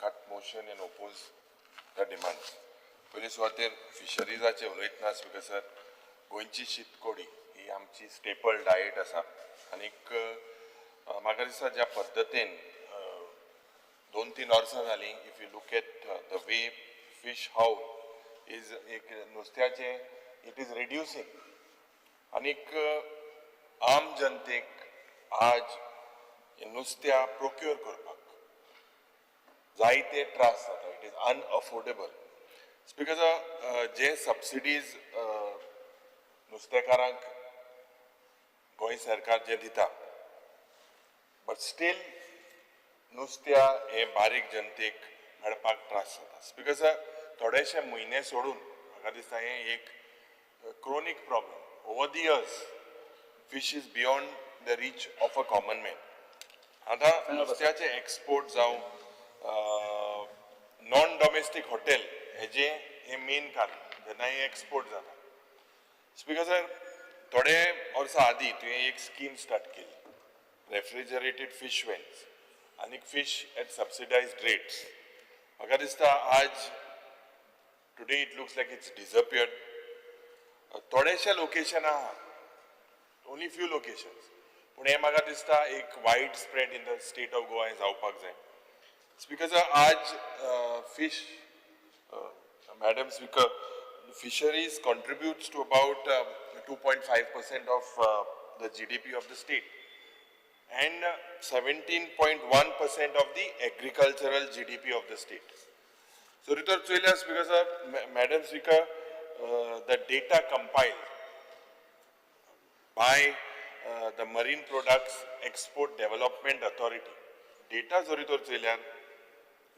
cut motion and oppose the demands. पयली सुवातेर फिशरीजाचे उलयतना, स्पीकर सर, गोंयची शीतकोडी ही आमची स्टेपल डायट आसा. आनीक म्हाका दिसता ज्या पद्दतीन 2-3 वर्सां जालीं, if you look at the way fish haul is, एक नुस्त्याचें it is reducing. आनीक आम जनतेक आज हें नुस्त्या प्रोक्योर करपाक जायते त्रास जाता. It is unaffordable because J subsidies नुस्तेकारांक Goa सरकार जे दिता, बट स्टील नुस्त्या हें बारीक जनतेक मेळपाक त्रास जाता. Because थोडेशे म्हयने सोडून म्हाका दिसता हें एक chronic problem. Over the years, fish is beyond the reach of a common man. आतां नुस्त्याचे एक्सपोर्ट जावं, नॉन डॉमेस्टीक हॉटेल हेजें हें मेन कारण जेन्ना हें एक्सपोर्ट जाता. स्पीकर सर, थोडे वर्सां आदीं तुवें एक स्कीम स्टार्ट केली, रेफ्रिजरेटेड फिश व्हॅन्स आनी fish at subsidised rates. म्हाका दिसता आज today it looks like it's disappeared. थोडेशे लोकेशन आहा, ओनली फ्यू लोकेशन्स, पूण हें म्हाका दिसता एक wide spread in the state of Goa हें जावपाक जाय. स्पीकर, आज fish, Madam Speaker, fisheries contributes to about 2.5% of the GDP of the state and 17.1% of the agricultural GDP of the state. So जर चोयल्यास, because of, Madam Speaker, the data compiled by the Marine Products Export Development Authority, data जरी तर चोयल्यार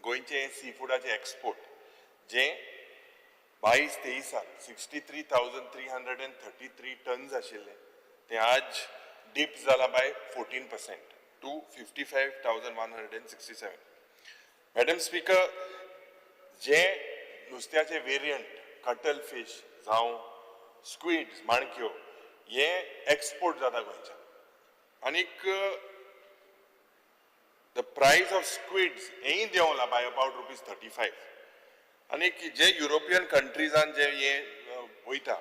गोंयचे C फुडाचे export जे 22-23सात 63,333 tons आशिल्ले, ते आज deep जाला by 14% to 55,167. Madam Speaker, जे नुस्त्याचे variant, cuttle fish जावं स्क्वीड्स, माणक्यो, हे एक्सपोर्ट जाता गोंयच्यान. आनीक the price of squids हेंय देंवला by about ₹35. आनीक जे युरोपियन कंट्रीजान जे हे वयता,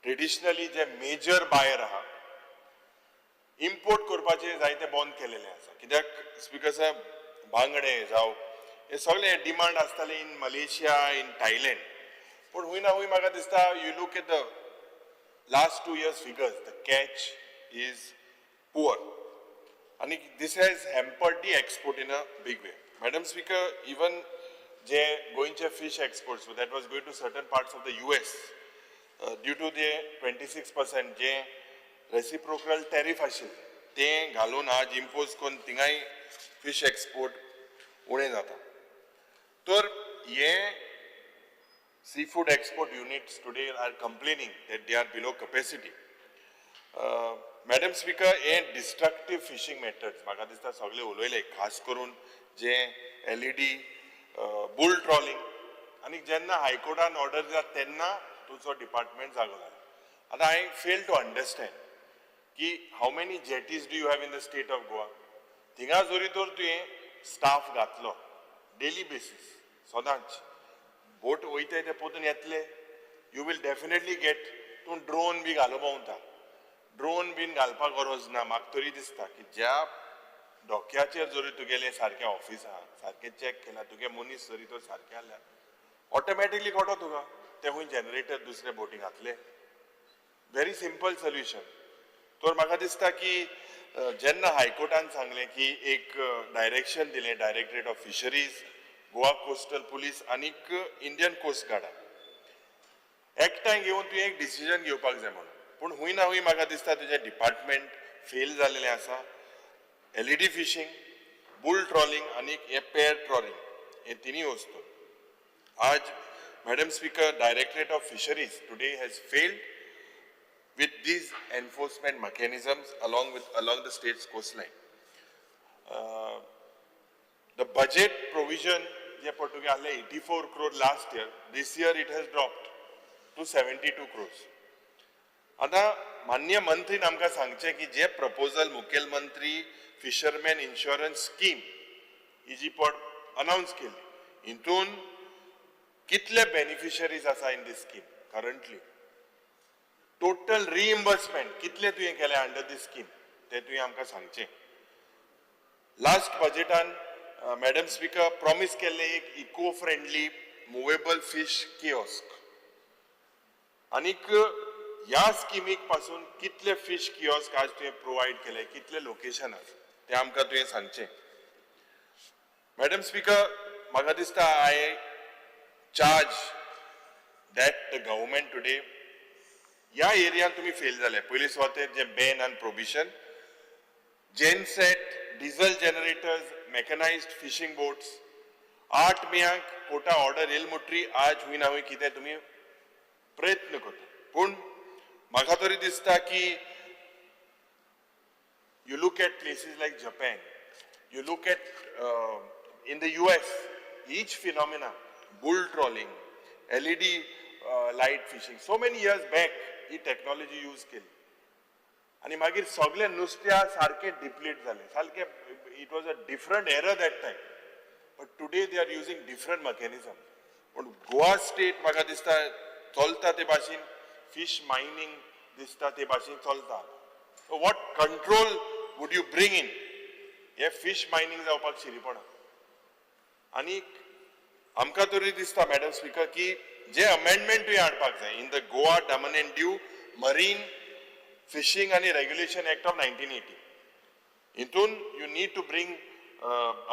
ट्रेडिशनली जे मेजर बायर आहा, इम्पोर्ट करपाचे जायते बंद केलेले आसा. कित्याक स्पीकर साहेब, बांगडे जावं हे सगळे डिमांड आसताले इन मलेशिया, इन थायलंड, पूण हूंय ना हूंय म्हाका दिसता, you look at the last 2 years figures, the catch is poor आनी this has hampered the export in a big way. Madam Speaker, even जे गोंयचे fish exports that was going to certain parts of the US, due to the 26% J reciprocal tariff आशिल्लें तें घालून आज impose करून थिंगाय fish export उणें जाता. तर हे seafood export units today are complaining that they are below capacity. Madam Speaker, हे डिस्ट्रक्टीव फिशींग मेथड्स म्हाका दिसता सगळे उलयले, खास करून जे एलईडी, बुल ट्रॉलिंग. आनी जेन्ना हायकोर्टान ऑर्डर दिता तेन्ना तुजो डिपार्टमेंट जागो जाला. आतां I fail to understand की how many jetties do you have in the state of Goa? थिंगा जरी तर तुवें स्टाफ घातलो डेली बेसीस, सदांच बोट वयताय ते पोतून येतले, you will definitely get. तूं ड्रोन बी घालूं भोंवता, ड्रोन बीन घालपाक गरज ना. म्हाका तरी दिसता की ज्या धोक्याचेर जरी तुगेलें सारकें ऑफीस आहा, सारकें चॅक केला, तुगे मनीस जरी तर सारके आसल्यार ऑटोमॅटिकली कळटो तुका ते खंय जनरेटर दुसरे बोटी घातले. Very simple solution. तर म्हाका दिसता की जेन्ना हायकोर्टान सांगलें की एक डायरेक्शन दिलें Directorate of Fisheries, Goa Coastal Police आनीक इंडियन कोस्ट गार्डाक एकठांय घेवन तुवें एक डिसिजन घेवपाक जाय म्हणून, पूण हूंय ना हूंय म्हाका दिसता तुजें डिपार्टमेंट फेल जालेलें आसा. एलईडी फिशींग, बुल ट्रॉलिंग आनी हे पेर ट्रॉलिंग हे तिनूय वस्तू आज, Madam Speaker, Directorate of Fisheries today has failed with these enforcement mechanisms along the state's coastline. The budget provision जे पळय आहले 84 crore last year, this year it has dropped to 72 crores. आतां माननीय मंत्रीन आमकां सांगचें की जे प्रपोजल मुखेलमंत्री फिशरमॅन इन्शुरन्स स्कीम ही जी पड अनावन्स केल्ली. हितून कितले बेनिफिशरीज आसा in this scheme currently? Total reimbursement कितले तुवें केले अंडर दीस स्कीम, ते तुवें आमकां सांगचें. लास्ट बजेटान, मॅडम स्पीकर, प्रॉमीस केल्लें एक eco friendly movable fish kiosk. आनीक ह्या स्किमीक पासून कितले फिश कियोस्क आज तुवें प्रोवायड केले, कितले लोकेशनार, ते आमकां तुवें सांगचें. मॅडम स्पीकर, म्हाका दिसता I charge that the government today ह्या एरियान तुमी फेल जाले. पयली सुवातेर जे ban and prohibition, genset, diesel generators, mechanised fishing boats, 8 मेयाक quota order येयल म्हणटरी आज हुंय ना हुंय कितें तुमी प्रयत्न करता, पूण म्हाका तरी दिसता की you look at places like Japan, you look at in the US, each phenomena, bull trawling, LED light fishing, so many years back he technology use केली आनी मागीर सगळे नुस्त्या सारकें डिप्लीट जालें सारकें. It was a different era that time, but today they are using different mechanism. पूण Goa state म्हाका दिसता चलता ते भाशेन, फिश मायनींग दिसता ते भाशेन चलता. What control would you bring in? हे फिश मायनींग जावपाक शिरीपणा. आनी आमकां तरी दिसता, मॅडम स्पीकर, की जे अमेंडमेंटूय हाडपाक जाय in the Goa Daman and Diu Marine Fishing आनी Regulation Act of 1980. हितून you need to bring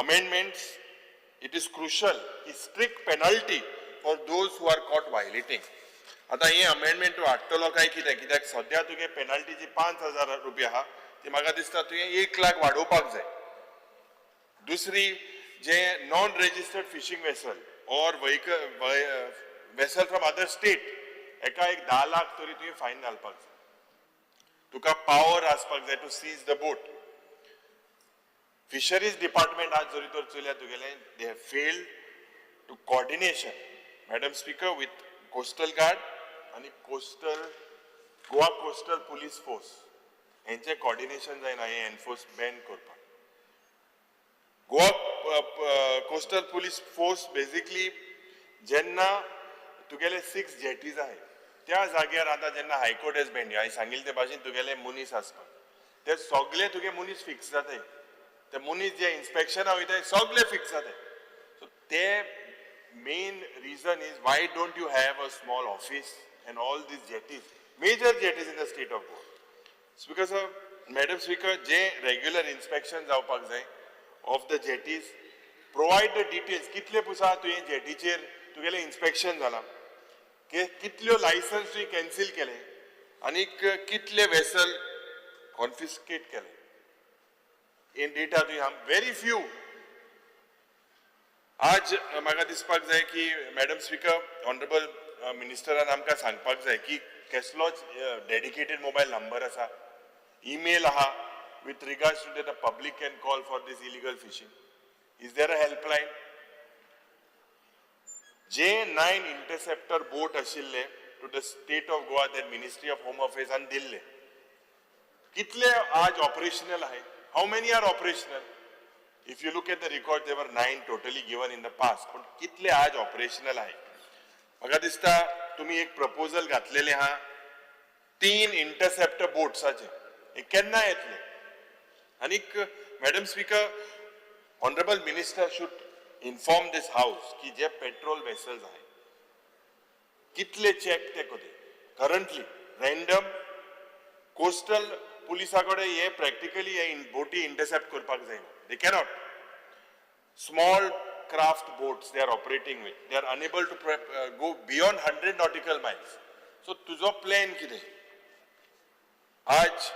amendments. It is crucial की strict penalty for those who are caught violating. आतां हे अमेंडमेंट तूं हाडटलो काय कितें? कित्याक सद्या तुगे पेनल्टी जी 5,000 रुपया आहा, ती म्हाका दिसता तुवें 1 लाख वाडोवपाक जाय. दुसरी, जे non registered fishing vessel or vehicle vessel from other state, एका एक 10 लाख तरी तुवें फायन घालपाक जाय. तुका पावर आसपाक जाय to seize the boat. Fisheries department आज जरी तर चोयल्यार तुगेलें, they have failed to coordination, Madam Speaker, with coastal guard आनी coastal Goa Coastal Police Force. हेंचें कॉर्डिनेशन जायना हें एनफोर्स बॅन करपाक. Goa Coastal Police Force basically जेन्ना तुगेले सिक्स जेटीज आहाय त्या जाग्यार, आतां जेन्ना हायकोर्ट एज बॅन, हांवें सांगिल्ले ते भाशेन तुगेले मनीस आसपाक, ते सगळे तुगे मनीस फिक्स जाताय. ते मनीस जे इन्स्पेक्शना वयताय, सगळे फिक्स जाताय. सो ते main reason is, why don't you have a small office and all these jetties, major jetties in the state of Goa? Speaker sir, Madam Speaker, J regular inspection जावपाक जाय of the jetties, provide the details, कितले पुसा तुवें जेटीचेर तुगेलें inspection जालां, कितल्यो licence तुवें cancel केले आनी कितले वेसल कॉन्फिस्केट केले, इन डेटा तुवें व्हेरी फ्यू. आज म्हाका दिसपाक जाय की, मॅडम स्पीकर, ऑनरेबल मिनिस्टरान आमकां सांगपाक जाय की कसलोच डेडिकेटेड मोबायल नंबर आसा, ईमेल आहा with regards to the public can call for this illegal fishing? Is there a helpline? J nine interceptor boat आशिल्ले to the state of Goa, that Ministry of Home अफेर्सान दिल्ले, कितले आज operational आहे? How many are operational? If you look at the record, there were nine totally given in the past, पण कितले आज operational आहे? म्हाका दिसता तुमी एक प्रपोजल घातलेले आहा तीन इंटरसेप्टर बोट्साचे, हे केन्ना येतले? आनीक, Madam Speaker, honourable minister should inform this house की जे पेट्रोल वेसल्स आहे, कितले चेक ते कोते करंटली? रॅन्डम कोस्टल पुलिसा कडेन हे प्रॅक्टिकली हे बोटी इंटरसेप्ट करपाक जायना. They cannot. Small craft boats they are operating with, they are unable to go beyond 100 nautical miles. So तुजो प्लॅन कितें? आज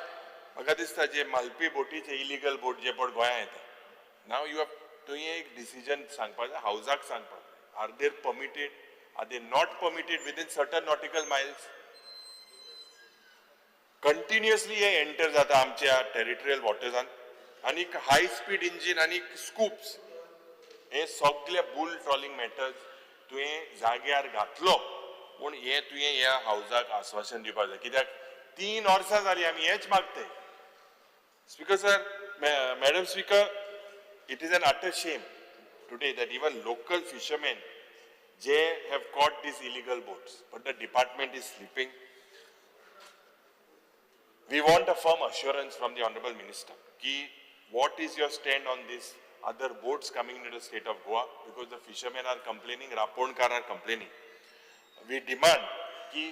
म्हाका दिसता जे मालपी बोटीचे इलिगल बोट जे पळ गोंयांत येता, नाव you have, तुवें एक डिसिजन सांगपाक जाय, हावजाक सांगपाक जाय, are they permitted, are they not permitted within certain nautical miles? Continuously hey enter जाता आमच्या टेरिटरियल वॉटर्सान आनी हाय स्पीड इंजीन आनी स्कूप्स, हे सगळे बुल ट्रॉलिंग मॅटर्स तुवें जाग्यार घातलो. पूण हे तुवें ह्या हावजाक आस्वासन दिवपाक जाय, कित्याक 3 वर्सां जालीं आमी हेच मागते. Speaker sir, Madam Speaker, it is an utter shame. today that even local fishermen J have caught these illegal boats, but the department is sleeping. We want a firm assurance from the Honorable Minister ki what is your stand on this other boats coming into the state of Goa, because the fishermen are complaining, Raponkar are complaining. We demand की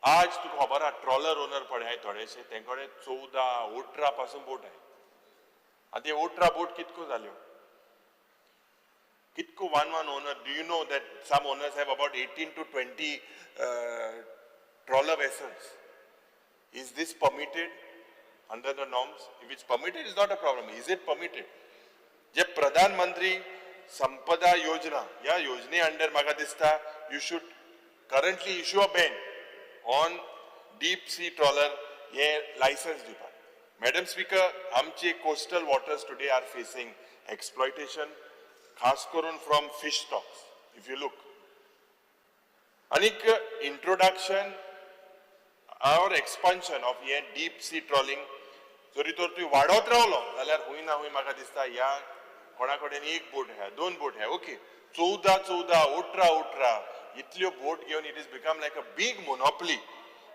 आज तुका खबर आहा, trawler owner पळय आहाय थोडेशे, तेंकडे 14 18 पासून बोट आहे. आतां ते 18 बोट कितको जाल्यो, कितको? One owner, do you know that some owners have about 18 to 20 trawler vessels? Is this permitted under the norms? If it's permitted, it's not a problem. Is it permitted? जे प्रधानमंत्री संपदा योजना, ह्या योजने अंडर म्हाका दिसता you should currently issue a ban on deep sea trawler hey licence दिवपाक. Madam speaker, आमचे coastal waters today are facing exploitation, खास करून from fish stocks. If you look, आनीक इंट्रोडक्शन ऑर एक्सपान्शन ऑफ हे deep sea trawling जरी तर तूं वाडत रावलो जाल्यार हुंय ना हुंय म्हाका दिसता ह्या कोणा कडेन एक बोट आहा, दोन बोट आहा, ओके, 14 14 18 18 इतल्यो बोट घेवन it is become like a big monopoly.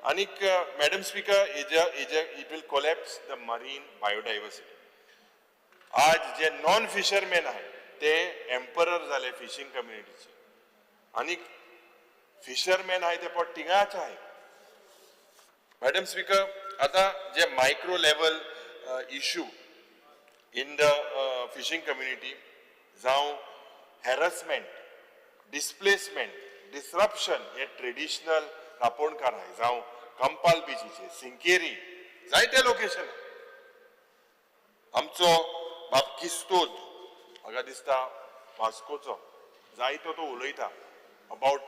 आनीक मॅडम स्पीकर, हेज्या it will collapse the marine biodiversity. आज जे नॉन फिशरमॅन आहात ते एम्परर जाले फिशींग कम्युनिटीचे आनीक फिशरमॅन आहाय ते पोट थिंगाच आहाय. मॅडम स्पीकर, आता जे micro level issue in the fishing community जावं हॅरसमेंट, डिस्प्लेसमेंट, डिसरप्शन, हे ट्रेडिशनल रापोणकार आहाय, जावं कंपाल बिचीचे, सिंकेरी, जायते लोकेशन. आमचो बाब किस्तोद म्हाका दिसता वास्कोचो, जायतो तो उलयता about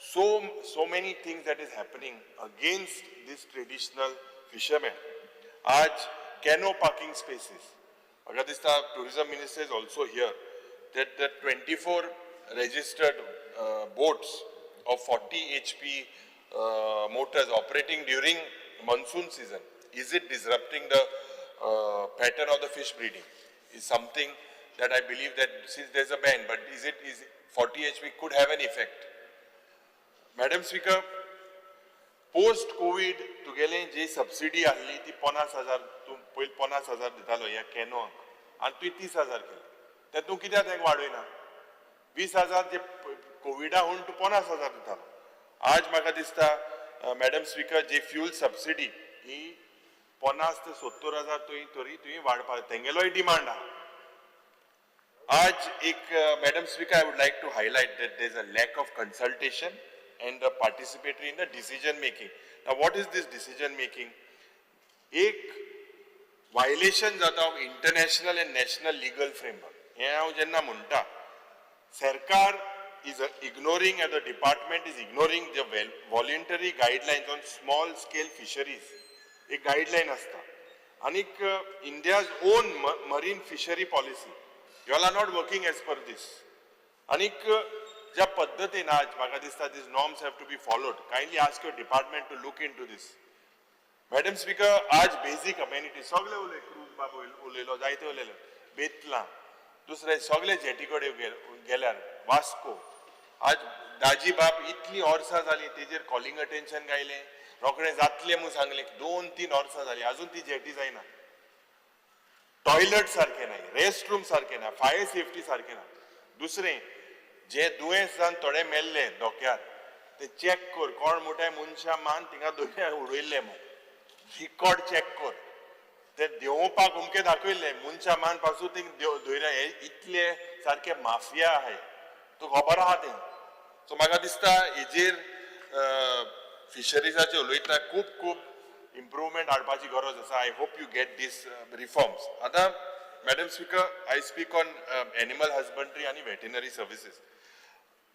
so many things that is happening against this traditional fishermen. आज कॅनो पार्किंग स्पेसीस, म्हाका दिसता tourism minister is also here, that the 24 registered boats of 40 HP motors operating during monsoon season, is it disrupting the pattern of the fish breeding? Is something that I believe that since there's a ban, but is 40 HP could have an effect. Madam Speaker, post Covid तुगेले जी subsidy आहली ती 50,000, तूं पयलीं 50,000 दितालो ह्या कॅनोआक आनी तुवें 30,000 केले. ते तूं कित्याक तेंका वाडयना? 20,000 जे कोविडा हून तूं 50,000 दितालो. आज म्हाका दिसता, मॅडम स्पीकर, जी फ्युल सबसिडी ही 50 ते 70 हजार तुवें तरी तुवें वाडपाक, तेंगेलोय डिमांड आहा. आज एक, Madam Speaker, I would like to highlight that there is a lack of consultation and participatory in the decision making. Now, what is this decision making? एक वायलेशन जाता of international and national legal framework. हें हांव जेन्ना म्हणटा, सरकार is ignoring and the department is ignoring the voluntary guidelines on small scale fisheries. एक guideline आसता आनीक India's own marine fishery policy, you all are not working as per this. आनीक ज्या पद्दतीन आज म्हाका दिसता these norms have to be followed. Kindly ask your department to look into this. Madam Speaker, आज बेजीक अमेनिटी सगळे उलय, cruise बाब उलयलो, जायते उलयले, बेतलां, दुसरे सगळे जेटी कडेन गेल्यार वास्को, आज दाजी बाब इतली वर्सां जाली तेजेर कॉलिंग अटेन्शन गायलें, रोखडें जातलें म्हूण सांगलें, 2-3 वर्सां जाली, अजून ती जेटी जायना. टॉयलट सारकें ना, रेस्ट रूम सारकें ना, फायर सेफ्टी सारकें ना. दुसरें, जे दुयेंस जावन थोडे मेल्ले धोक्यार, ते चॅक कर, कोण मोठ्या मनशां मान थिंगा दर्या उडयल्ले म्हूण रिकॉर्ड चॅक कर. ते देंवोवपाक अमकें दाखयल्लें, मनशां मान पासून थिंग दर्या. हे इतले सारके माफिया आहाय, तुका खबर आहा तें. सो म्हाका दिसता हेजेर फिशरीजाचे उलयतना खूब खूब इम्प्रुवमेंट हाडपाची गरज आसा. I hope you get these reforms. आतां, Madam Speaker, I speak on animal husbandry आनी वेटरिनरी सर्विसीस.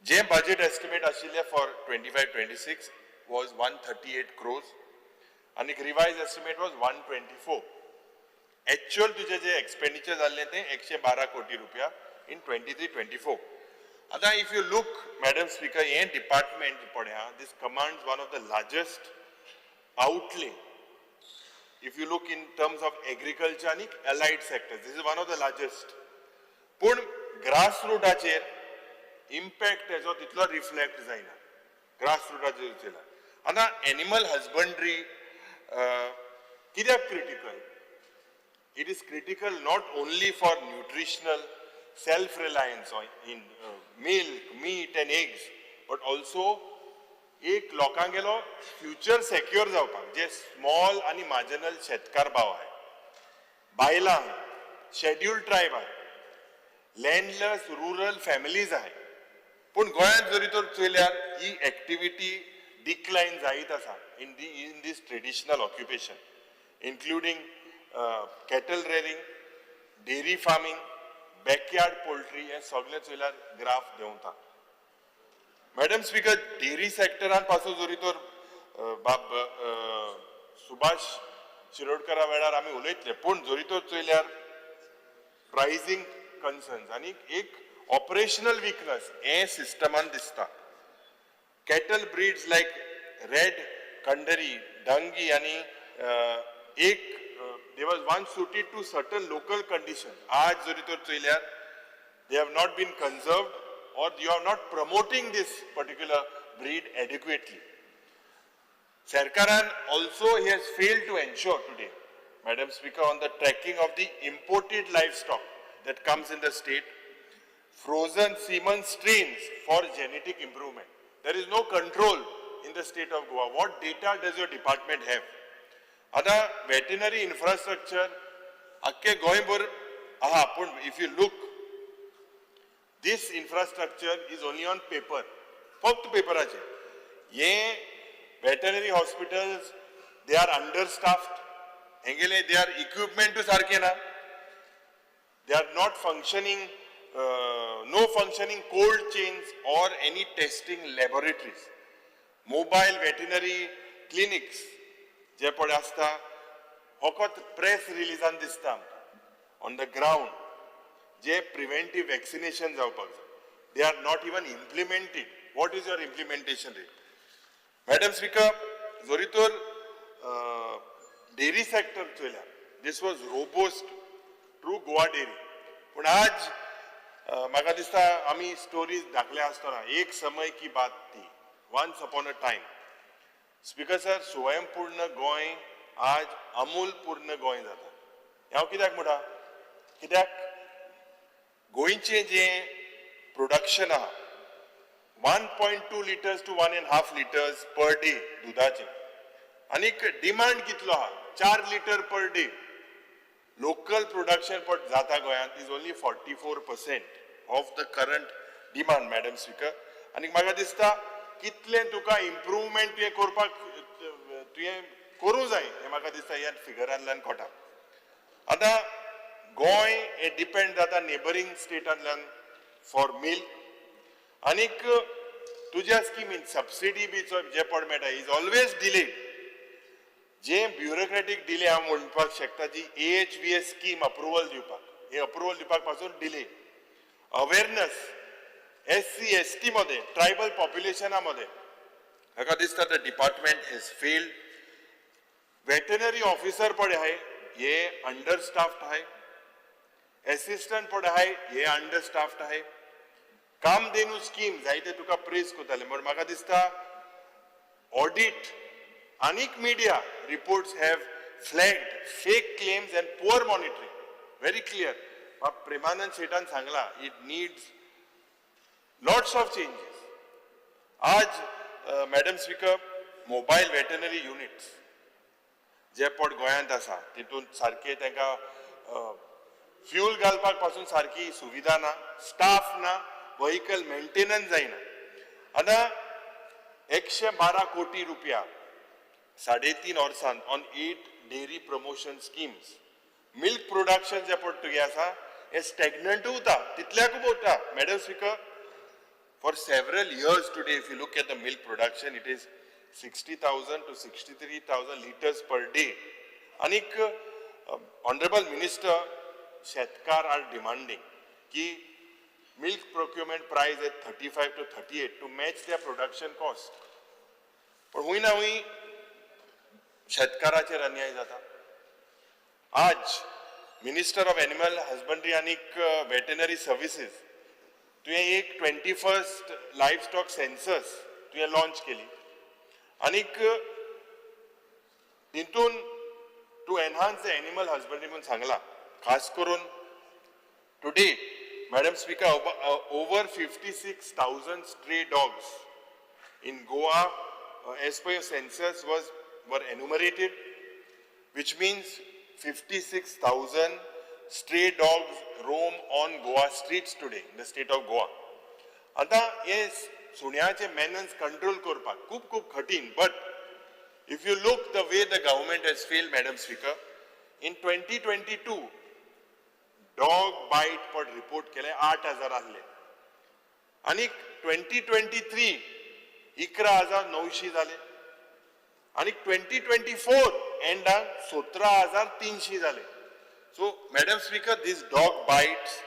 जे बजेट एस्टिमेट आशिल्ले for 25-26 was 138 crores आनी revise estimate was 124. Actual तुजें जे एक्सपेंडिचर जाल्लें तें 112 कोटी रुपया इन 23-24. आतां if you look, Madam Speaker, हें डिपार्टमेंट पळय, this commands one of the largest outlay. If you look in terms of agriculture आणि allied sectors, this is one of the largest. पूण ग्रास रुटाचेर इम्पॅक्ट तेजो तितलो reflect जायना grass रुटाचेर चोयल्यार. आतां animal husbandry कित्याक critical? It is critical not only for nutritional self reliance in milk, meat and eggs, but also एक लोकांगेलो future secure जावपाक, जे small आनी marginal शेतकार भाव आहाय, बायलां आहाय, शेड्युल्ड ट्रायब आहाय, लँडलेस रुरल फॅमिलीज आहाय. पूण गोंयांत जरी तर चोयल्यार ही एक्टिविटी डिक्लायन जायत आसा in this traditional occupation, including cattle rearing, dairy farming, backyard poultry. हे सगळें चोयल्यार ग्राफ देंवता. मॅडम स्पीकर, डेअरी सेक्टरान पासून जरी तर बाब सुभाष शिरोडकरा वेळार आमी उलयतले, पूण जरी तर चोयल्यार प्रायझींग कन्सर्न्स आनी एक ऑपरेशनल विकनस हे सिस्टमान दिसता. Cattle breeds like Red Kandhari, Dangi आनी एक they was once suited to certain local condition. आज जरी तर चोयल्यार they have not been conserved or you are not promoting this particular breed adequately. सरकारान also, he has failed to ensure today, Madam Speaker, on the tracking of the imported livestock that comes in the state, frozen semen strains for genetic improvement. There is no control in the state of Goa. What data does your department have? आता veterinary infrastructure अख्खे गोंयभर आहा, पूण if you look, this infrastructure is only on paper. फक्त पेपराचेर. हे veterinary hospitals, they are under staffed. हेंगेले they are इक्विपमेंटूय सारकें ना. They are not functioning, no functioning cold chains or any testing laboratories. Mobile veterinary clinics जे पळय आसता, फकत press रिलीजान दिसता आमकां. On the ground J preventive vaccination जावपाक जाय, they are not even implemented. What is your implementation rate, Madam Speaker? जरी तर dairy sector चोयल्यार, this was robust through Goa Dairy, पूण आज म्हाका दिसता आमी स्टोरीज धाकले आसतना, एक समय की बात थी, once upon a time. Speaker sir, स्वयंपूर्ण गोंय आज अमूल पूर्ण गोंय जाता. हें हांव कित्याक म्हणटा? कित्याक गोंयचें जें प्रोडक्शन आहा, 1.2 litres to 1.5 litres per day दुधाचें, आनीक डिमांड कितलो आहा? 4 litre per day. Local production पण जाता गोंयांत is only 44% of the current demand, Madam Speaker. आनी म्हाका दिसता कितलें तुका इम्प्रुवमेंट तुवें करपाक, तुवें करूं जाय, हें म्हाका दिसता ह्या फिगरांतल्यान कळटा. आतां गोंय हें डिपेंड जाता नेबरींग स्टेटांतल्यान फॉर मिल्क. आनीक तुज्या स्किमीन सबसिडी बी जे पण मेळटा is always delayed. जे ब्युरोक्रेटीक डिले हांव म्हणपाक शकता, जी एएचव्हीएस स्कीम अप्रुवल दिवपाक, हे अप्रुवल दिवपाक पासून delay. Awareness S C, S T मध्ये, ट्रायबल पॉप्युलेशना मध्ये, म्हाका दिसता the department has failed. Veterinary officer पळय आहाय, हे अंडर स्टाफ्ड आहाय. एसिस्टंट पळय आहाय, हे अंडर स्टाफ्ड आहाय. कामधेनू स्कीम जायते तुका प्रेज करताले, पूण म्हाका दिसता ऑडिट आनीक media reports have flagged fake claims and poor monitoring very clear. Premanand शेटान सांगला, it needs lots of changes. आज, Madam Speaker, mobile veterinary units जे पट गोंयांत आसा, तितून सारके तांकां फ्युल घालपाक पासून सारकी सुविधा ना, स्टाफ ना, व्हयकल मेंटेनन्स जायना. आतां 112 कोटी रुपया 3.5 वर्सांत on eight dairy promotion schemes. Milk production जे पट तुगे आसा, हें स्टॅग्नंट उरता, तितल्याकूच उरता. Madam Speaker, for several years today, if you look at the milk production, it is 60,000 to 63,000 liters per day. आनीक ऑनरेबल मिनिस्टर, शेतकार are demanding की milk procurement price at 35 to 38 to match their production cost. पण हुंय ना हुंय शेतकाराचेर अन्याय जाता. आज minister of animal husbandry आनीक veterinary services, तुवें एक 21st live stock census तुवें लॉन्च केली आनीक तितून to enhance the animal husbandry म्हणून सांगला. खास करून today, Madam Speaker, over 56,000 stray dogs in Goa, as per your census, was were enumerated, which means 56,000 stray dogs roam on Goa streets today in the state of Goa. आता हे सुण्याचे मेनन्स control करपाक खूब खूब कठीण, but if you look the way the government has failed, Madam Speaker, in 2022 dog bite पण report केले 8000 आहले आनी 2023 11,900 जाले आनी 2024 एंडाक 17,300 जाले. So, Madam Speaker, this dog bites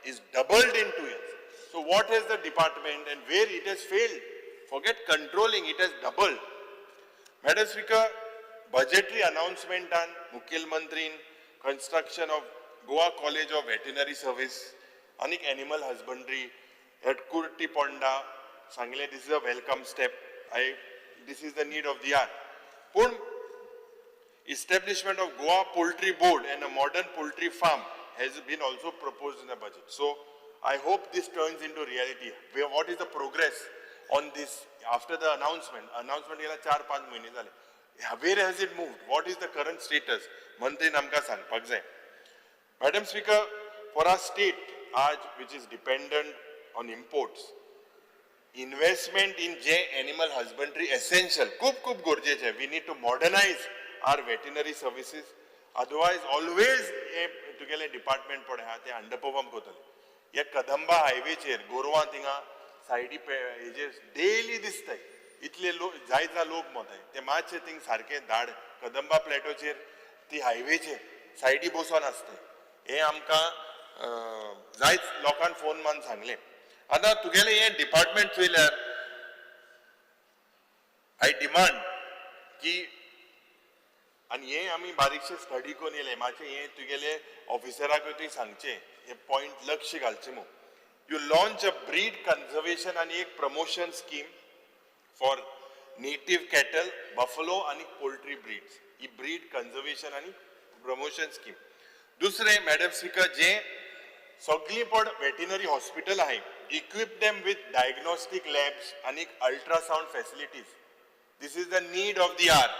is doubled in 2 years. So what has the department and where it has failed? Forget controlling, it has doubled. Madam Speaker, budgetary अनाउन्समेंटान मुखेलमंत्रीन construction of Goa College of Veterinary Service आनीक animal husbandry at Kurti Ponda सांगलें. This is a welcome step. I this is the need of the hour. पूण establishment of Goa Poultry Board and a modern poultry farm has been also proposed in the budget. So I hope this turns into reality. What is the progress on this after the announcement? Announcement गेला 4-5 महिने झाले. Where has it moved? What is the current status? मंत्रीन आमकां सांगपाक जाय. Madam Speaker, for our state, आज which is dependent on imports, investment in J animal husbandry essential, खूब खूब गरजेचें. We need to modernize our veterinary services, otherwise always हे तुगेलें department पळय आहा ते अंडर परफॉर्म करतले. हे कदंबा हायवेचेर गोरवां थिंगा सायडी हेजेर डेली दिसताय. इतले लोक, जायत लोक मोताय ते मातशे थिंग सारकें धाड. कदंबा प्लेटोचेर ती हायवेचेर सायडी बसोन आसताय. हे आमकां जायत लोकांक फोन मारून सांगलें. आतां तुगेलें हें डिपार्टमेंट चोयल्यार I demand की आनी हें आमी बारीकशें स्टडी करून येयलें. मातशें हें तुगेले ऑफिसराकूय तुवें सांगचें, हे पॉयंट लक्ष घालचें म्हूण. You launch a breed conservation आनी एक promotion scheme for native cattle, buffalo आनी पोल्ट्री ब्रीड्स. ही ब्रीड कन्झर्वेशन आनी प्रमोशन स्कीम. दुसरें, मॅडम स्पीकर, जें सगळीं पण वेटिनरी हॉस्पिटल आहे, equip them with diagnostic labs आनी ultrasound facilities. This is the need of the hour.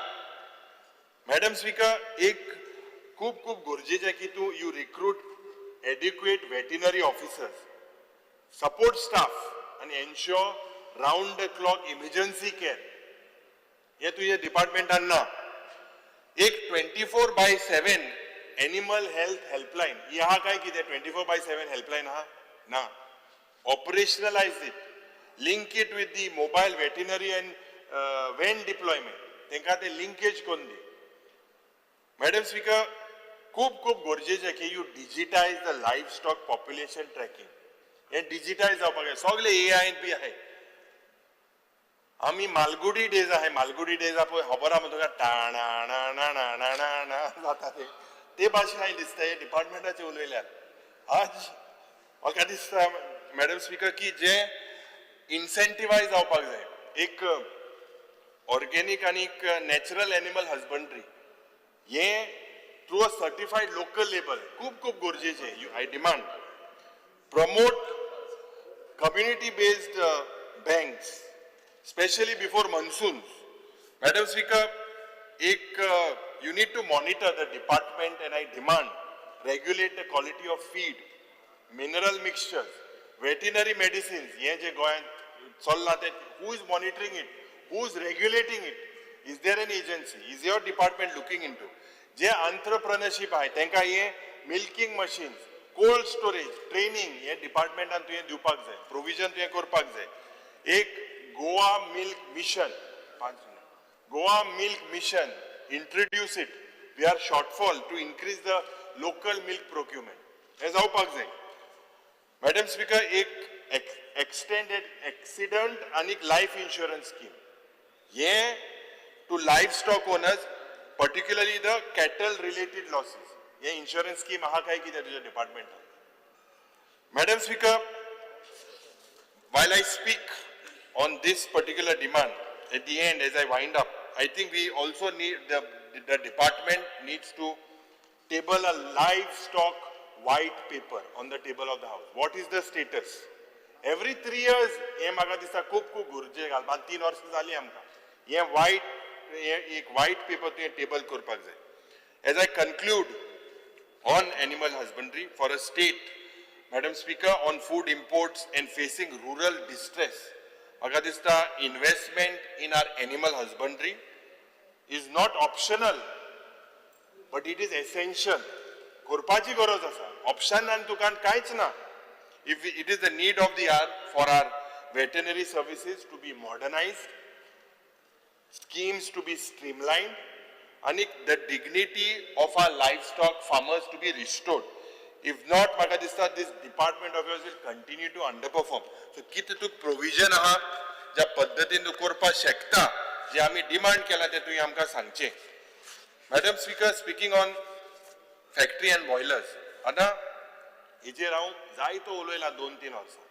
Madam Speaker, एक खूब खूब गरजेचें की तूं you recruit adequate veterinary officers, support staff आनी ensure round the clock emergency care. हे तुज्या डिपार्टमेंटान ना. एक 24/7 animal health helpline ही आहा काय कितें? 24/7 हेल्पलायन आहा ना. Operationalize it, link it with the mobile veterinary and van deployment. तांकां ते लिंकेज करून दी. मॅडम स्पीकर, खूब खूब गरजेचें की you digitize the live stock population tracking. हें डिजिटायज जावपाक जाय. सगळे एआय बी आहाय. आमी मालगुडी डेज आहाय. मालगुडी डेज पळय, खबर आहा तुका, टाणा ना ना ना ना ना ना जाता ते ते भाशेन हांवें दिसता हे डिपार्टमेंटाचे उलयल्यार. आज म्हाका दिसता, मॅडम स्पीकर, की जे इन्सेंटिवायज जावपाक जाय एक ऑर्गेनीक आनी एक नॅचरल एनिमल हजबंड्री हे through a certified local label खूब खूब गरजेचें. I demand promote community based banks, specially before monsoon. Madam Speaker, एक you need to monitor the department and I demand regulate the quality of feed, mineral mixtures, veterinary medicines. हे जे गोंयांत चल्लां ते, who is monitoring it? Who is regulating it? Is there an agency? Is your department looking into J entrepreneurship आहे तांकां हे milking machines, cold storage, training हे डिपार्टमेंटान तुवें दिवपाक जाय, प्रोविजन तुवें करपाक जाय. एक Goa milk mission, 5 minute, Goa Milk Mission, introduce it. We are shortfall to increase the local milk procurement. हें जावपाक जाय. मॅडम स्पीकर, एक एक्सटेंडेड एक्सिडंट आनी लायफ इन्शुरन्स स्कीम हे to live stock owners, particularly the cattle related losses. हें insurance scheme आहा काय कितें तुज्या डिपार्टमेंटान? Madam Speaker, while I speak on this particular demand, at the end, as I wind up, I think we also need, the department needs to table a livestock white paper on the table of the house. What is the status? Every 3 years, हें म्हाका दिसता खूब खूब गरजे घालपाक. 3 वर्सां जालीं आमकां. हें वायट हें एक वायट पेपर तुवें टेबल करपाक जाय. As I conclude on animal husbandry for a state, Madam Speaker, on food imports and facing rural distress, म्हाका दिसता investment in our animal husbandry is not optional, but it is essential. करपाची गरज आसा. ऑप्शनान तुका कांयच ना. If it is the need of the hour for our veterinary services to be modernized, schemes to be streamlined, and the dignity of our livestock farmers to be restored. If not, म्हाका दिसता this department of yours will continue to underperform. So कितें तूं provision आहा, ज्या पद्दतीन तूं करपाक शकता, जे आमी डिमांड केला तें तुवें आमकां सांगचें. Madam Speaker, speaking on factory and boilers, आतां हेजेर हांव जायतो उलयलां 2-3 वर्सां.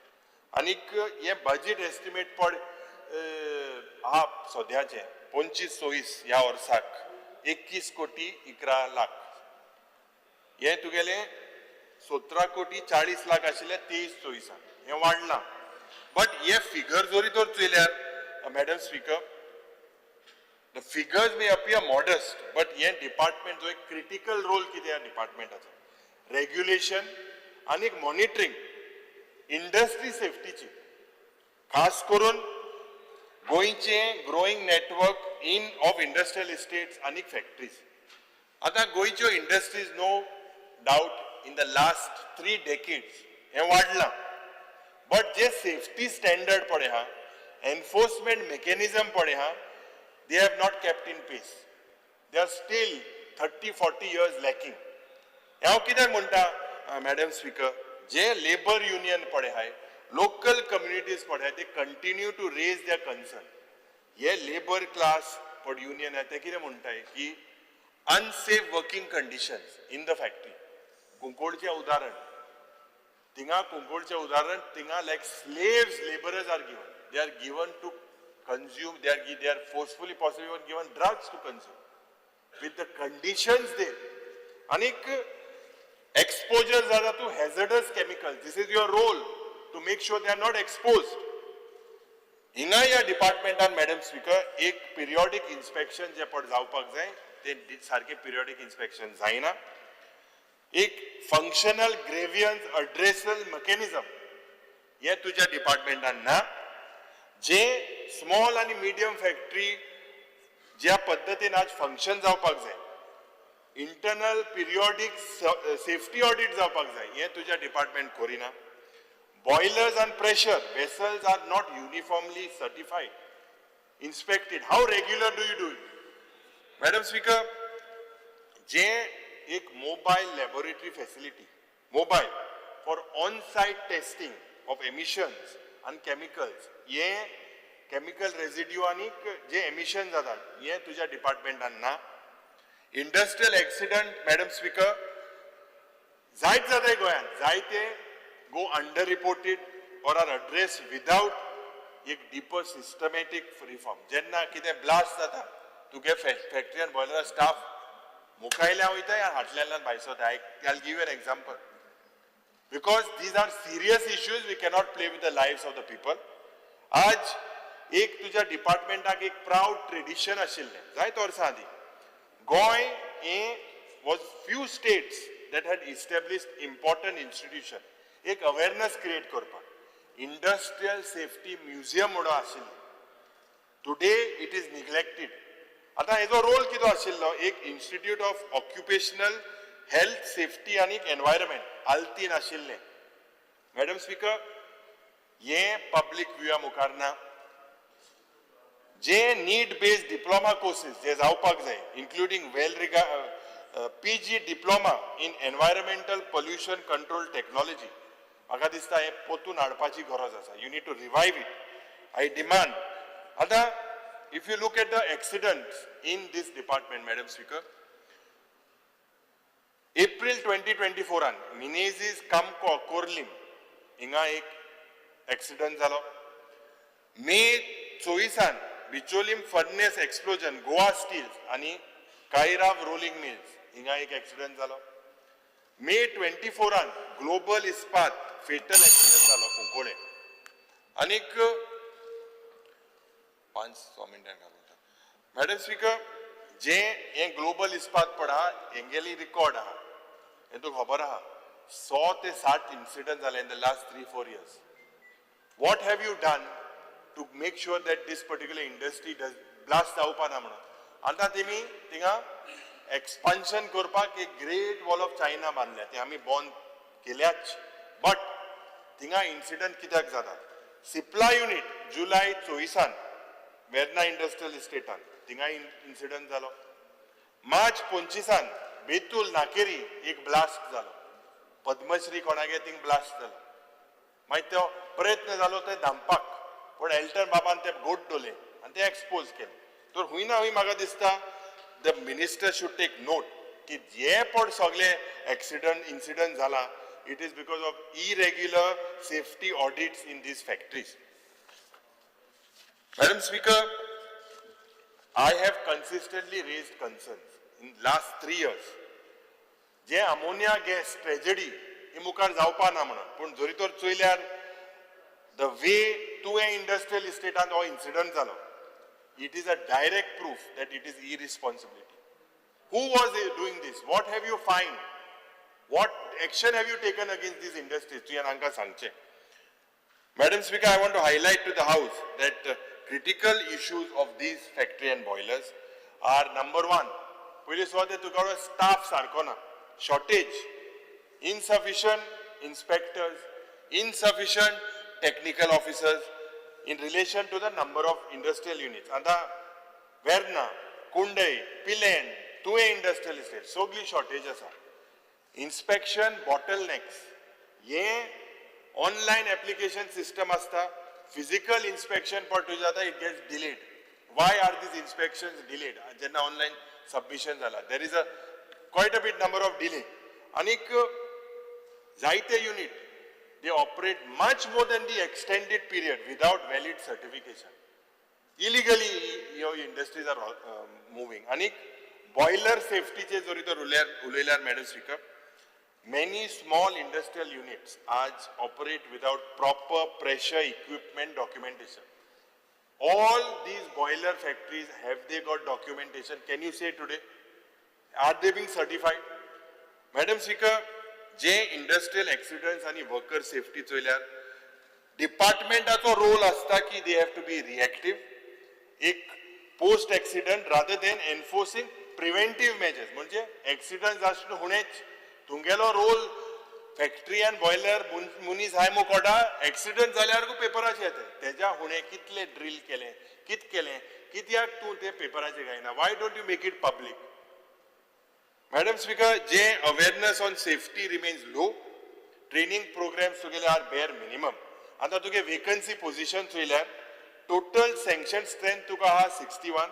आनीक हें बजेट एस्टिमेट पड आहा सद्याचें 25-26 ह्या वर्साक 21 कोटी 11 लाख. हें तुगेलें 17 कोटी 40 लाख आशिल्लें 23-24साक. हें वाडलां, बट हे फिगर जरी तर चोयल्यार, Madam Speaker, the figures may appear modest, but हे डिपार्टमेंट जो एक क्रिटिकल रोल कितें ह्या डिपार्टमेंटाचो, रेग्युलेशन आनी मॉनिटरींग इंडस्ट्री सेफ्टीची, खास करून गोंयचे growing network in of industrial estates आनी फॅक्टरीज. आतां गोंयच्यो industries, no doubt, in the last 3 decades हें वाडलां, बट जे सेफ्टी स्टँडर्ड पळय आहा, एनफोर्समेंट मेकॅनिझम पळय आहा, they have not kept in pace. They are still 30-40 years lacking. हांव कित्याक म्हणटा, मॅडम स्पीकर, जे लेबर युनियन पळय आहाय, लोकल कम्युनिटीज पळय आहाय, they continue to raise their concern. हे लेबर क्लास पड युनियन आहा, ते कितें म्हणटाय की unsafe working conditions in the factory. कुंकोळचें उदाहरण थिंगा, कुंकोळचें उदाहरण थिंगा, like slaves labourers are given. They are given to consume, they are forcefully, possibly given drugs to consume with the conditions there. आनीक exposure जाता to hazardous chemicals. This is your role to make sure they are not exposed. हिंगा ह्या डिपार्टमेंटान, madam speaker, एक पिरियॉडीक inspection जे पड जावपाक जाय, ते सारकें पिरियॉडीक इन्स्पेक्शन जायना. एक फंक्शनल ग्रेवियन्स अड्रेसल मेकॅनिझम हे तुज्या डिपार्टमेंटान ना. जे स्मॉल आनी मिडियम फॅक्टरी ज्या पद्दतीन आज फंक्शन जावपाक जाय, इंटरनल पिरियॉडीक सेफ्टी ऑडिट जावपाक जाय, हें तुज्या डिपार्टमेंट करिना. Boilers and pressure vessels are not uniformly certified, inspected. How regular do you do it? Madam Speaker, जे एक mobile laboratory facility, mobile for on site testing of emissions आनी chemicals, हे chemical residue आनी जे emission जातात, हे तुज्या डिपार्टमेंटान ना. Industrial accident, madam speaker, जायत जाताय गोंयांत. जायते go under reported or are addressed without एक डिपर सिस्टमॅटीक रिफॉर्म. जेन्ना कितें ब्लास्ट जाता तुगे फॅक्टरीन, बॉयलर स्टाफ मुखायल्या वयता आनी हाटल्यान भायर सरता. I give an example because these are serious issues. We cannot play with the lives of the people. आज एक तुज्या डिपार्टमेंटाक एक प्रावड ट्रेडिशन आशिल्लें जायते वर्सां आदीं. गोंय हें was few states that had established important institution एक अवेरनेस क्रिएट करपाक. इंडस्ट्रियल सेफ्टी म्युझियम म्हणून आशिल्लें. Today it is neglected. आतां हेजो रोल कितें आशिल्लो? एक Institute of Occupational Health, Safety आनी एनवायरमेंट आल्तीन आशिल्लें. मॅडम स्पीकर, हें पब्लीक व्युआ मुखार ना. जे नीड बेस्ड डिप्लोमा कोर्सेस जे जावपाक जाय, including well rega PG diploma in environmental pollution control technology, म्हाका दिसता हें पोतून हाडपाची गरज आसा. You need to revive it, I demand. आतां if you look at the accidents in this department, Madam Speaker, April 2024आन Menezes कामको कोर्लीम हिंगा एक एक्सिडंट जालो. मे 24आन Bicholim furnace explosion, Goa steels आनी कायराव रोलिंग मिल्स हिंगा एक एक्सिडंट जालो. मे 24आन ग्लोबल इस्पात फेटल एक्सिडंट जालो कुंकोळे. आनीक 5-6 मिनटां घालता. मॅडम स्पीकर, जे हे ग्लोबल इस्पात पड आहा, हेंगेली रिकॉर्ड आहा, हें तुका खबर आहा, 100 ते 60 इन्सिडंट जाले in the last 3-4 years. What have you done to make sure that this particular industry does blast जावपा ना म्हणून? आतां तेमी थिंगा एक्सपान्शन करपाक एक ग्रेट वॉल ऑफ चायना बांदल्या, ते आमी बॉन्ड केल्याच, बट थिंगा इन्सिडंट कित्याक जाता? सिप्ला युनिट जुलय 24आन वेर्ना इंडस्ट्रियल इस्टेटान थिंगा इन्सिडंट जालो. मार्च 25आन बेतूल नाकेरी एक ब्लास्ट जालो, पद्मश्री कोणागे थिंग ब्लास्ट जालो. मागीर तो प्रयत्न जालो ते धांपपाक, पूण एल्टन बाबान ते गोट दवरले आनी ते एक्सपोज केले. तर हुंय ना हुंय म्हाका दिसता the minister should take note की जे पण सगळे एक्सिडंट इन्सिडंट जाला, it is because of irregular safety audits in these factories. Madam Speaker, I have consistently raised concerns in last 3 years. जे अमोनिया गॅस ट्रेजडी ही मुखार जावपा ना म्हणून, पूण जरी तर चोयल्यार the way तुवें इंडस्ट्रियल इस्टेटान हो इन्सिडंट जालो, it is a direct proof that it is irresponsibility. Who was doing this? What have you find? What action have you taken against these industries? तुवें हांकां सांगचें. Madam Speaker, I want to highlight to the House that critical issues of these factory and boilers are, number one, पयली सुवातेर तुका staff सारको ना, shortage, insufficient inspectors, insufficient technical officers in relation to the number of industrial units. आतां वेर्ना, कुंडय, पिलेन, तुवें industrial estate सगळी shortage आसा. Inspection bottle next, हे ऑनलायन एप्लिकेशन सिस्टम आसता, फिजिकल इन्स्पेक्शन पण तुजें जाता, it gets delayed. Why are these inspection delayed? जेन्ना ऑनलायन सबमिशन जाला, there is a quite a bit number of delay. आनीक जायते unit, they operate much more than the extended period without valid certification. Illegally ह्यो industries are moving. आनीक boiler सेफ्टीचे जरी तर उलयल्यार, madam speaker, many small industrial units आज operate without proper pressure equipment documentation. All these boiler factories, have they got documentation? Can you say today? Are they being certified? Madam Speaker, J industrial accidents आणि worker safety चोयल्यार डिपार्टमेंटाचो role आसता की they have to be reactive एक post accident rather than enforcing preventive measures. म्हणजे accident जावन हुणेच तुमगेलो role factory आनी boiler मनीस हाय मुकोटा, accident जाल्यार पेपराचे येता. तेज्या हुणे कितले ड्रील केले, कित केलें, कित्याक तूं ते पेपराचे घायना? Why don't you make it public? Madam Speaker, J awareness on safety remains low, training programs तुगेले are bare minimum. आतां तुगे वेकन्सी पोझिशन चोयल्यार टोटल सँक्शन स्ट्रेंथ तुका आहा 61,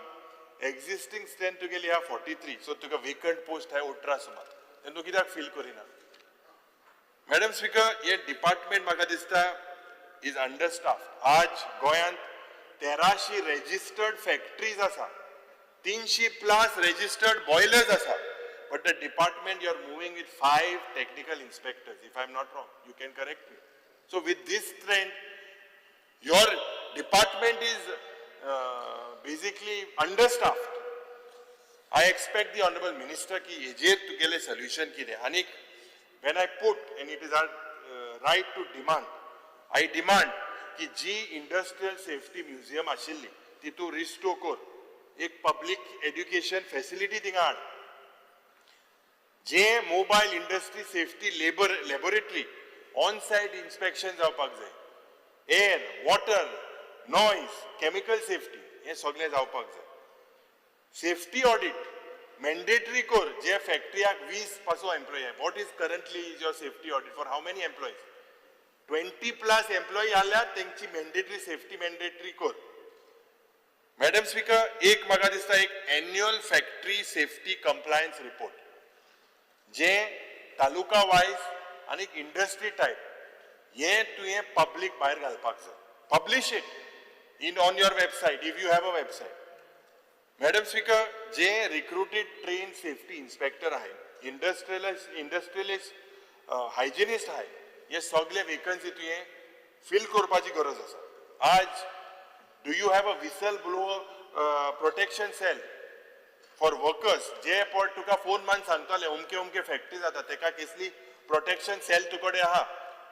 एक्झिस्टींग स्ट्रेंथ तुगेली आहा 43. सो तुका वेकंट पोस्ट आहाय 18 सुमार. तें तूं कित्याक फील करिना? मॅडम स्पीकर, हे डिपार्टमेंट म्हाका दिसता is under staff. आज गोंयांत 1300 रेजिस्टर्ड फॅक्टरीज आसा, 300 प्लस रेजिस्टर्ड बॉयलर्स आसा, but the department, you are moving with five technical inspectors, if I am not wrong, you can correct me. So with this strength, your department is basically understaffed. I expect the honorable minister की हेजेर तुगेले solution कितें. आनीक when I put, and it is our right to demand, I demand की जी industrial safety museum आशिल्ली ती तूं रिस्टोर कर, एक पब्लीक एड्युकेशन फॅसिलिटी थिंगा हाड. जे mobile industry safety labour laboratory, on site inspection जावपाक जाय, air, water, noise, chemical safety हें सगळें जावपाक जाय. सेफ्टी ऑडिट मॅन्डेटरी कर. जे फॅक्टरीयाक 20 पासून employee, what is currently is your safety audit for how many employees? 20 plus employee आल्यार तेंची मॅन्डेटरी सेफ्टी मॅन्डेटरी कर. मॅडम स्पीकर, एक म्हाका दिसता एक annual factory safety compliance report. जे तालुका वायज आनी इंडस्ट्री टायप हे तुवें पब्लीक भायर घालपाक जाय. Publish it in on your website if you have a website. Madam Speaker, J recruited train safety inspector आहे, इंडस्ट्रियलिस्ट हायजिनिस्ट आहे, हे सगळे वेकन्सी तुवें फिल करपाची गरज आसा. आज do you have a whistle blow protection cell for workers, जे पळय तुका फोन मारून सांगतले अमके अमके फॅक्टरी जाता, तेका कसली प्रोटेक्शन सेल तुकडे आहा?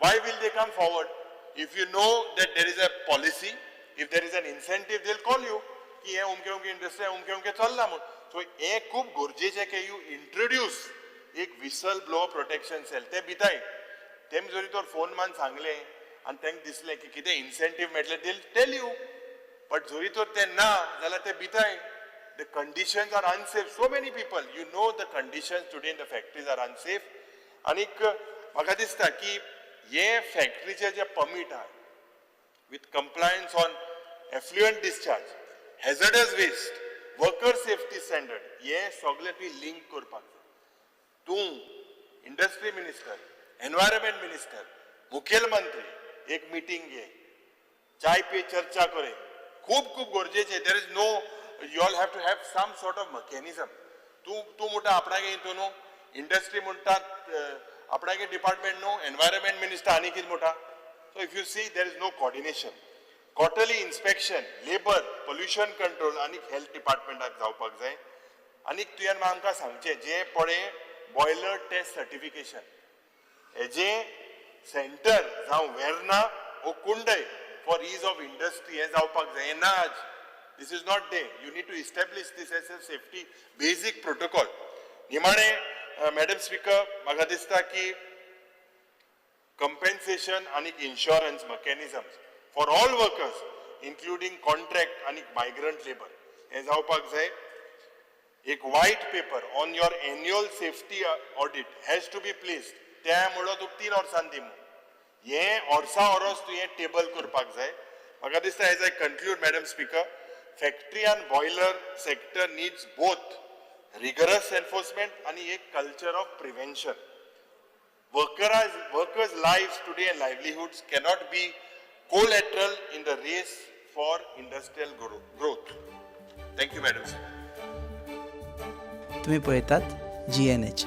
Why will they come forward? If you know that there is a policy, if there is an incentive, they call you की हे अमके अमके इंडस्ट्री अमके अमके चल्ला म्हूण. सो हें खूब गरजेचें की you introduce एक विसल ब्लो प्रोटेक्शन सेल. ते भिताय तेम जरी तर फोन मारून सांगलें आनी तांकां दिसलें की कितें इन्सेंटीव मेळटलें, they tell you. But जरी तर ते ना जाल्यार ते भिताय. The conditions are unsafe. So many people, you know, the conditions today in the factories are unsafe. आनीक म्हाका दिसता की हे फॅक्टरीचे जे परमीट आहा with compliance on effluent discharge, hazardous waste, worker safety standard, हे सगळे तुवें लिंक करपाक जाय. तूं इंडस्ट्री मिनिस्टर, एनवायरमेंट मिनिस्टर, मुखेलमंत्री एक मिटींग घे, चाय पे चर्चा करे, खूब खूब गरजेचे. There is no, you all have to have some sort of mechanism. तूं तूं म्हणटा आपणागे हितून न्हू, इंडस्ट्री म्हणटा आपणागे डिपार्टमेंट न्हू, एनवायरमेंट मिनिस्टर आनी कितें म्हणटा. So if you see, there is no coordination. Quarterly inspection labour, pollution control आनी हेल्थ डिपार्टमेंटाक जावपाक जाय. आनी तुवें आमकां सांगचें, जे पळय बॉयलर टेस्ट सर्टिफिकेशन हेजे सेंटर जावं वेर्ना ओ कुंडय फॉर is of industry, हें जावपाक जाय. हें ना आज. This is not there. You need to establish this as a safety basic protocol. निमाणे मॅडम स्पीकर, म्हाका दिसता की compensation आनी insurance mechanisms for all workers, including contract आनी migrant labor, हें जावपाक जाय. एक white paper on your annual safety audit has to be placed. त्या म्हणलो तुका 3 वर्सांनी दी म्हूण, हें वर्सा वरस तुवें टेबल करपाक जाय. म्हाका दिसता, as I conclude, Madam Speaker, factory and boiler sector needs both rigorous enforcement आनी एक culture of prevention. Workers' lives today and livelihoods cannot be collateral in the race for industrial growth. Thank you, Madam Speaker. तुम्ही पळयतात GNH.